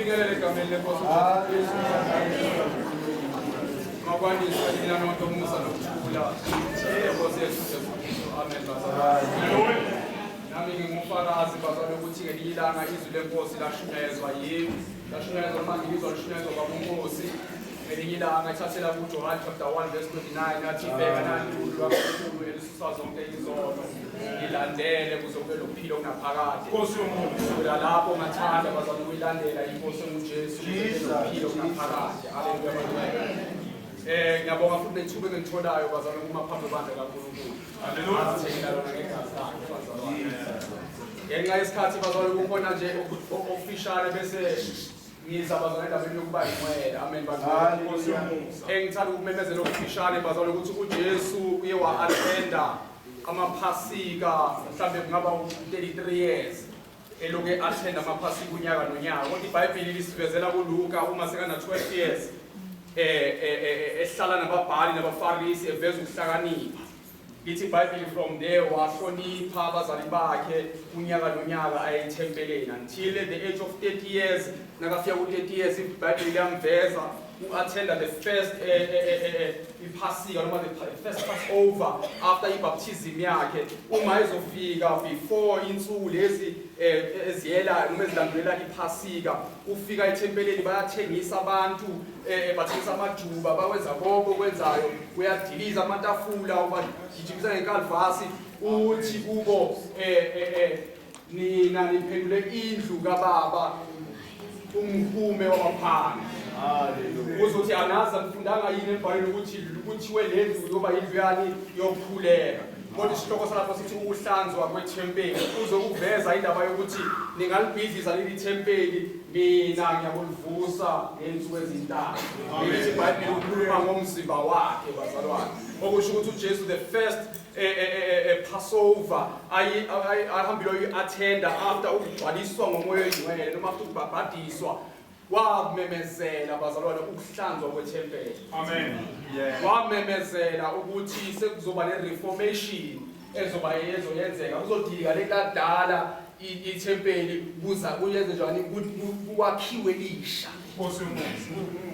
Nginibingelele egameni leNkosi uJesu Kristu. Makwandiswe nina nonke umusa nokuthula eNkosi yethu uJesu Kristu. Amen bazalwane. Nami ngingufakazi bazalwane ukuthi ngelinye ilanga izwi lenkosi lashunyayezwa yimi. Lashunyayezwa noma ngilizwa lishunyayezwa baba uNkosi. Ngelinye ilanga ethathela kuJohane chapter 1 verse 29 athi bheka nani ulu lwaNkulunkulu elisusa zonke izono. Ilandele kuze ube nokuphila okunaphakade. Nkosi yomusa. Kusukela lapho ngathanda bazalwane ukuyilandela inkosi enguJesu kuze ube nokuphila okunaphakade. Haleluya bazalwane. Ngiyabonga futhi nethuba engilitholayo bazalwane ukuma phambi kwebandla kaNkulunkulu. Haleluya. Azithengela lona ngegazi lakhe bazalwane. Ngenxa yesikhathi bazalwane kukhona nje okufishane bese ngiza bazalwane endabeni yokuba ingcwele. Amen bazalwane. Nkosi yomusa. Engithanda ukumemezela okufishane bazalwane ukuthi uJesu uye wa-attenda amaphasika mhlambe kungaba u-33 years elokhu e-attenda amaphasika unyaka nonyaka, kodwa iBhayibheli lisivezela kuLuka uma sekana-12 years ehlala nababhali nabaFarisi eveza ukuhlakanipha. Lithi iBhayibheli from there wahlonipha abazali bakhe unyaka nonyaka aye ethempeleni until at the age of 30 years. Nakafika ku-30 years, iBhayibheli liyamveza u-attenda the first iphasika noma the first Passover after ibaptism yakhe. Uma ezofika before insuku lezi eziyela noma ezilandulela iphasika, ufika ethempeleni, bayathengisa abantu, bathengisa amajuba, bawenza konke okwenzayo, uyadiliza amatafula, ubagijimisa ngenkalvasi, uthi kubo, "Nina niphendule indlu kababa umhume wabaphangi." Uzothi anazi anifundanga yini embhalweni ukuthi kuthiwe le ndlu yoba indlu yani yokukhuleka? Kodwa isihloko salapho sithi ukuhlanzwa kwethempeli. Uzokuveza indaba yokuthi ningalibhidliza leli thempeli, mina ngiyakulivusa ngey'nsuku ezintathu. Lithi iBhayibheli ukhuluma ngomzimba wakhe bazalwane, okusho ukuthi uJesu the first Passover ahambile uyi-attenda after ukugcwaliswa ngoMoya oyiNgcwele noma after ukubhabhadiswa, wamemezela bazalwane ukuhlanzwa kwethempeli. Amen. Wamemezela ukuthi sekuzoba ne-reformation ezoba ezoyenzeka, kuzodilika leladala ithempeli, kuza kuyenze njani, kwakhiwe lisha. Nkosi yomusa.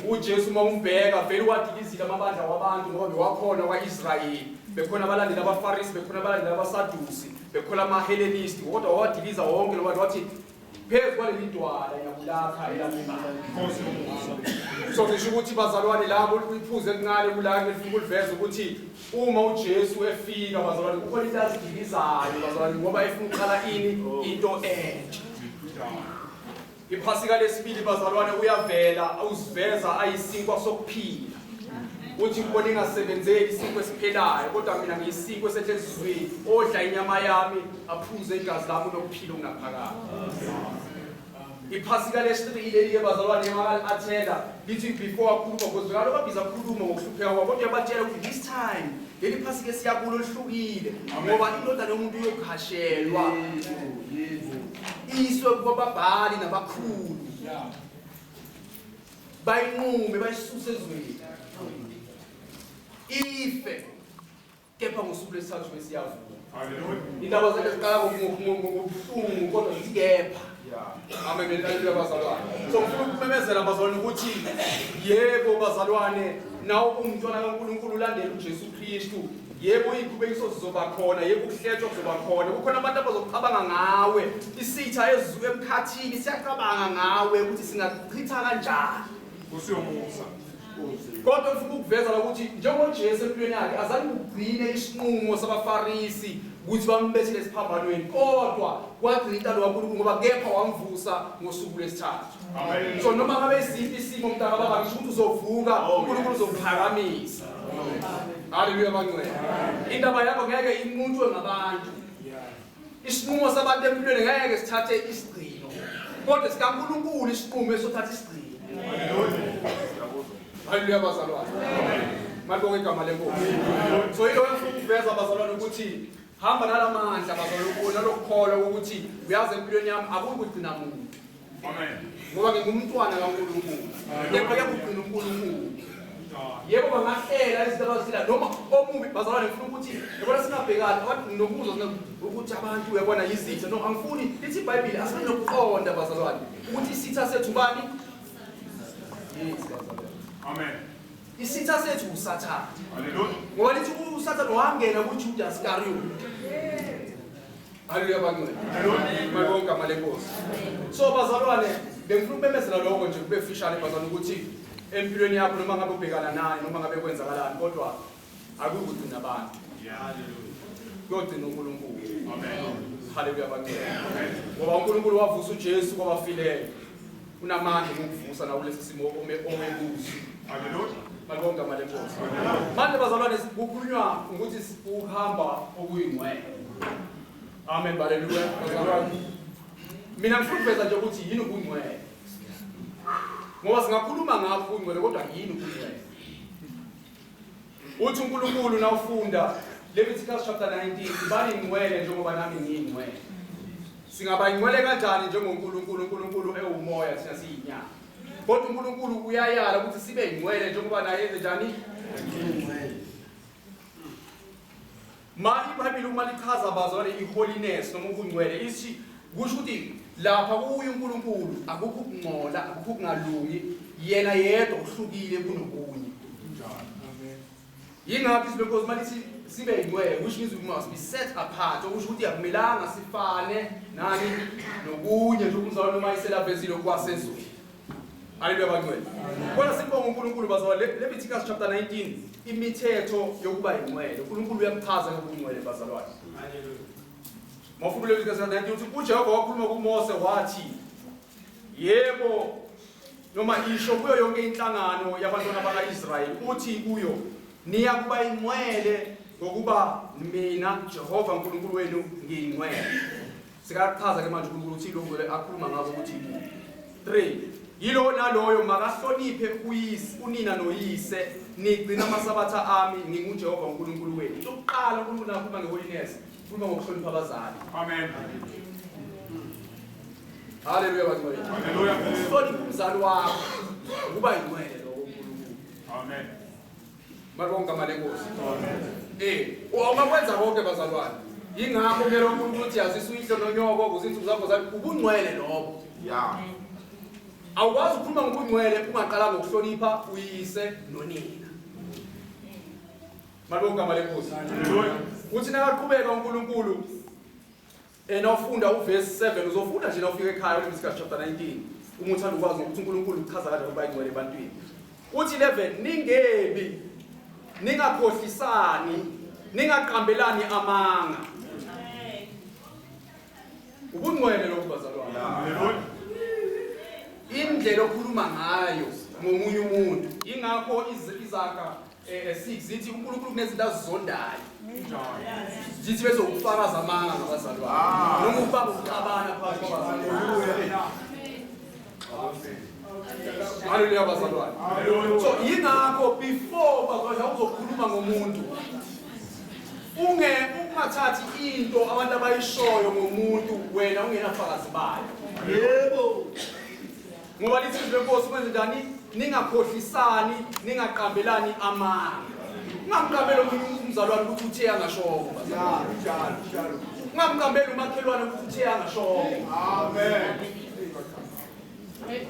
UJesu uma umbheka vele wadilizile amabandla wabantu ngoba bewakhona kwa-Israyeli, bekhona abalandeli abaFarisi, bekhona abalandeli abaSadusi, bekhona amaHelenisti, kodwa wawadiliza wonke lo bantu, wathi phezu kwaleli dwala ngiyakulakha elami ibandla. Nkosi yomusa. So ngisho ukuthi bazalwane labo iphuzu elincane kula ngifuna ukuliveza ukuthi uma uJesu efika bazalwane kukhona into azidilizayo bazalwane ngoba efuna ukuqala ini into entsha. Iphasika lesibili bazalwane uyavela uziveza ayisinkwa sokuphila. Uthi kubona ingasebenzeli isinkwa esiphelayo, kodwa mina ngiyisinkwa esehle ezulwini, odla inyama yami aphuze igazi lami unokuphila okunaphakade. Iphasika lesibili leli bazalwane makali-athenda, lithi before akhuluma because kaloku abhiza akhuluma ngokuhlupheka kwabo, kodwa uyabatshela ukuthi this time leli phasika esiyakulo lihlukile ngoba indodana yomuntu iyokhashelwa iswe kwababhali nabakhulu, bayinqume bayisuse ezweni, ife, kepha ngosuku lwesithathu besiyavuka. Hallelujah. Indaba zakhe ziqala ngobuhlungu kodwa zithi kepha. Amen, haleluya bazalwane. So ngifuna ukumemezela bazalwane ukuthi yebo bazalwane, nawe umntwana kaNkulunkulu ulandela uJesu Kristu. Yebo iy'khubekiso zizoba khona, yebo ukuhletshwa kuzoba khona. Kukhona abantu abazokucabanga ngawe. Isitha ezuke emkhathini siyacabanga ngawe ukuthi singachitha kanjani. Nkosi yomusa. Kodwa ngifuna ukuveza la ukuthi njengoJesu empilweni yakhe azange kugcine isinqumo sabaFarisi ukuthi bambethele esiphambanweni, kodwa kwagcina intando kaNkulunkulu ngoba kepha wamvusa ngosuku lwesithathu. Amen. So noma ngabe isiphi isimo mntaka baba, ngisho ukuthi uzovuka, uNkulunkulu uzokuphakamisa. Haleluya bangcwele. Indaba yakho ngeke inquntshwe ngabantu. Isinqumo sabantu empilweni ngeke sithathe isigcino, kodwa sikaNkulunkulu isinqumo esothatha isigcino. Haleluya bazalwane. Malibonge igama leNkosi. So yilo engifuna ukuveza bazalwane ukuthi hamba nalamandla bazalwane, nalokukholwa ukuthi uyazi empilweni yami akuyikugcina muntu. Amen. Ngoba ngingumntwana kaNkulunkulu. Kepha kuyakugcina uNkulunkulu. Yebo, bangahlela izinto abazihlela noma omubi. Bazalwane, ngifuna ukuthi yabona singabhekani abantu nokuzwa ukuthi abantu uyabona yizitha. No, angifuni. Lithi iBhayibheli asibe nokuqonda, bazalwane, ukuthi isitha sethu bani? Yes, bazalwane. Amen. Isitha sethu uSathane. Hallelujah. Ngoba lithi uSathane wangena kuJudas Iscariot. Haleluya, bangcwele. Hallelujah. Malibonke igama lenkosi. So bazalwane, bengifuna ukumemezela lokho nje kube fishane, bazalwane, ukuthi empilweni yakho noma ngabe ubhekana nani noma ngabe kwenzakalani, kodwa akukugcina abantu. Kuyogcina uNkulunkulu. Amen. Haleluya, bangcwele. Ngoba uNkulunkulu wavusa uJesu kwabafileyo. Unamandla ukukuvusa nawe kulesi simo ome kuso. Hallelujah. Malibonke igama lenkosi. Manje bazalwane, kukhulunywa ukuthi ukuhamba okuyingcwele. Amen, haleluya. Bazalwane. Mina ngifuna ukuveza nje ukuthi yini ubungcwele. Ngoba singakhuluma ngakho ubungcwele, kodwa yini ubungcwele? Uthi uNkulunkulu nawufunda Leviticus chapter 19, bani ngcwele njengoba nami ngiyingcwele. Singaba ingcwele kanjani njengoNkulunkulu? uNkulunkulu ewumoya, thina siyinyama. Kodwa uNkulunkulu uyayala ukuthi sibe ingcwele njengoba naye enze njani? Ma iBhayibheli uma lichaza, bazalwane, i-holiness noma ubungcwele, ithi kusho ukuthi lapha kuye uNkulunkulu akukho ukungcola, akukho ukungalungi, yena yedwa uhlukile kunokunye. Yingakho izwi lenkosi malithi sibe ingcwele, which means we must be set apart, okusho ukuthi akumelanga sifane nani nokunye, njengoba umzalwane noma iselavezile kwasezweni. Haleluya, bangcwele. Kodwa sibonga uNkulunkulu, bazalwane. Leviticus chapter 19, imithetho yokuba ingcwele. uNkulunkulu uyakuchaza ngobungcwele, bazalwane. Mawufunda Leviticus chapter 19, uthi uJehova wakhuluma kuMose wathi, yebo, noma isho kuyo yonke inhlangano yabantwana bakaIsrayeli, uthi kuyo, niyakuba ingcwele ngokuba mina Jehova uNkulunkulu wenu ngiyingcwele. Sikachaza ke manje uNkulunkulu uthi lo ngcwele akhuluma ngabo ukuthi 3 yilo naloyo makahloniphe uyise unina noyise, nigcina amasabatha ami, nginguJehova uNkulunkulu wenu. Into yokuqala uNkulunkulu nakhuluma ngeholiness, ukhuluma ngokuhlonipha abazali. Amen. Haleluya, bangcwele. Hallelujah. Ukuhlonipha umzali wakho ukuba ingcwele lokho uNkulunkulu. Amen. Malibonke igama lenkosi. Ungakwenza konke, bazalwane. Yingakho kumele uNkulunkulu uthi yazisa uyihlo nonyoko ukuze insuku zakho zami, ubungcwele lobo. Awukwazi ukukhuluma ngobungcwele ungaqala ngokuhlonipha uyise nonina. Malibonke igama lenkosi. Hallelujah. Uthi nakaqhubeka uNkulunkulu nawufunda uverse 7, uzofunda nje nawufika ekhaya uLeviticus chapter 19, uma uthanda ukwazi ukuthi uNkulunkulu uchaza kanjani ukuba ingcwele ebantwini. Uthi 11, ningebi, ningakhohlisani, ningaqambelani amanga. Ubungcwele lokhu, bazalwane. Hallelujah. Indlela okhuluma ngayo ngomunye umuntu. Ingakho iZaga 6 zithi uNkulunkulu kunezinto azizondayo. Zithi bese ukufakaza amanga ngabazalwane noma ukubamba ukuxabana phakathi kwabazalwane. Haleluya, bazalwane. So yingakho before, bazalwane, uzokhuluma ngomuntu, ungathathi into abantu abayishoyo ngomuntu wena ungenafakazi bayo. Ngoba lithi izwi lenkosi kwenze njani? Ningakhohlisani, ningaqambelani amanga. Ungamqambeli omunye umzalwane ukuthi uthe angashoko. Ungamqambeli umakhelwane ukuthi uthe angashoko. Amen.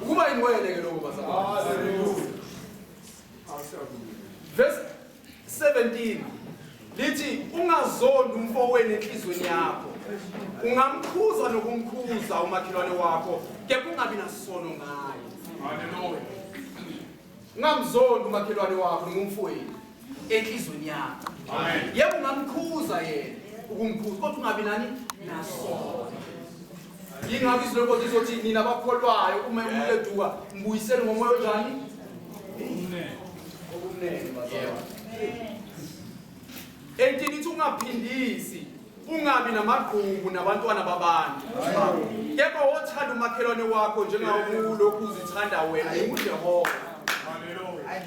Ukuba ingcwele ke lokho, bazalwane. Hallelujah. Verse 17 lithi ungazondi umfowenu enhlizweni yakho. Ungamkhuza nokumkhuza umakhelwane wakho, kepha ungabi nasono ngaye. Hallelujah. Ungamzondi umakhelwane wakho noma umfowenu enhlizweni yakho. Amen. Yebo, ungamkhuza yena ukumkhuza, kodwa ungabi nani nasono. Yingakho izwi lenkosi lizothi nina abakholwayo, uma umuntu eduka, mbuyisele ngomoya onjani? Okumnene, bazalwane. 18 ithi ungaphindisi, ungabi namagqubu nabantwana babantu, kepha wothanda umakhelwane wakho njengakulokhu uzithanda wena, nginguJehova. Hallelujah.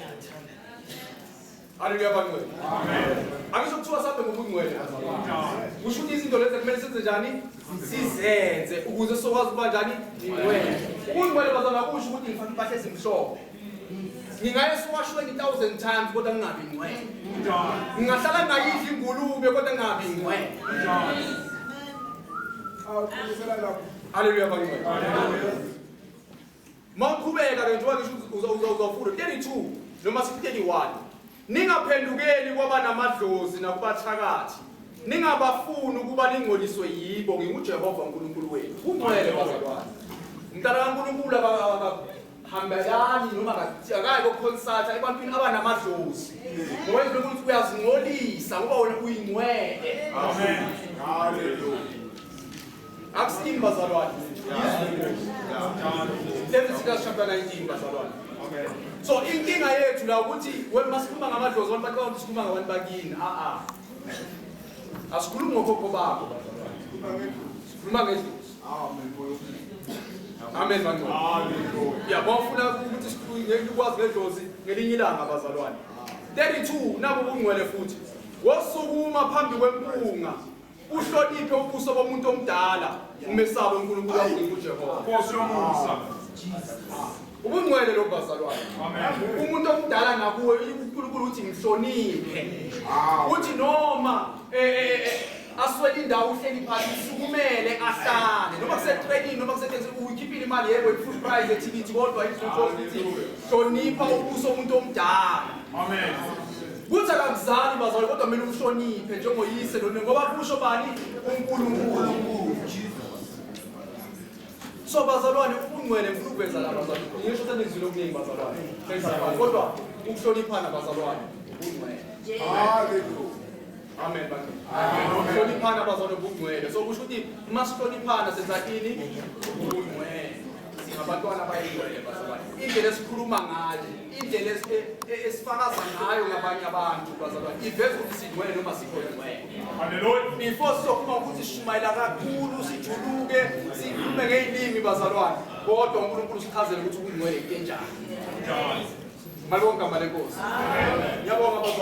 Haleluya, bangcwele. Amen. Akisho kuthiwa sihambe ngobungcwele, bazalwane. Kusho ukuthi izinto lezi kumele senze njani? Sizenze ukuze sizokwazi ukuba njani? Ingcwele. Ubungcwele, bazalwane, akusho ukuthi ngifake impahla ezimhlophe. Ngingaya esiwashweni 1000 times kodwa ngingabi ngcwele. Ngingahlala ngayidla ingulube kodwa ngingabi ngcwele. Haleluya bangcwele. Mawuqhubeka ke njengoba ngisho uzawufunda 32 noma 31. Ningaphendukeli kwabanamadlozi nakubathakathi. Ningabafuni ukuba ningcoliswe yibo, nginguJehova uNkulunkulu wenu. Kungcwele bazalwane. Umntana kaNkulunkulu akahambelani noma akayi koconsulta ebantwini abanamadlozi. Ngoba izwi ukuthi uyazingcolisa ngoba wena uyingcwele. Amen. Hallelujah. Akusini bazalwane. Leviticus chapter 19 bazalwane. Amen. So inkinga yethu la ukuthi wena masikhuluma ngamadlozi abantu bacabanga ukuthi sikhuluma ngabantu bakini. A a. Asikhulumi ngokhokho bakho bazalwane. Sikhuluma ngedlozi. Amen. Amen bangcwele. Hallelujah. Ya bafuna ukuthi sikhulume ukwazi ngedlozi ngelinye ilanga bazalwane. 32 nabo ubungcwele futhi. Wosukuma phambi kwempunga. Uhloniphe ubuso bomuntu omdala, umesabe uNkulunkulu wakho uJehova. Nkosi yomusa. Ubungcwele lokhu bazalwane. Amen. Umuntu omdala nakuwe uNkulunkulu uthi ngihloniphe. Uthi noma aswele indawo uhleli phansi usukumele ahlale noma kusetrainini noma kusetekisini uyikhiphile imali yebo i-full price ethikithi kodwa izwi lithi hlonipha ubuso bomuntu omdala. Amen. Kuthi akakuzali bazalwane kodwa kumele umhloniphe njengoyise lona ngoba kusho bani uNkulunkulu. So bazalwane ubungcwele ngifuna ukuveza la bazalwane. Ngisho senizwile okuningi bazalwane. Sengihlala kodwa ukuhloniphana bazalwane ubungcwele. Hallelujah. Amen bangcwele. Ukuhloniphana bazalwane ubungcwele. So kusho ukuthi uma sihloniphana senza ini ubungcwele. Singabantwana abayingcwele bazalwane. Indlela esikhuluma ngayo, indlela esifakaza ngayo ngabanye abantu bazalwane iveza ukuthi singcwele noma sikho ngcwele. Hallelujah. Before sizokhuluma ukuthi sishumayela kakhulu sijuluke sikhulume ngey'limi bazalwane kodwa uNkulunkulu sichazele ukuthi ubungcwele into enjani. Njalo. Malibonke igama lenkosi. Ngiyabonga bazalwane.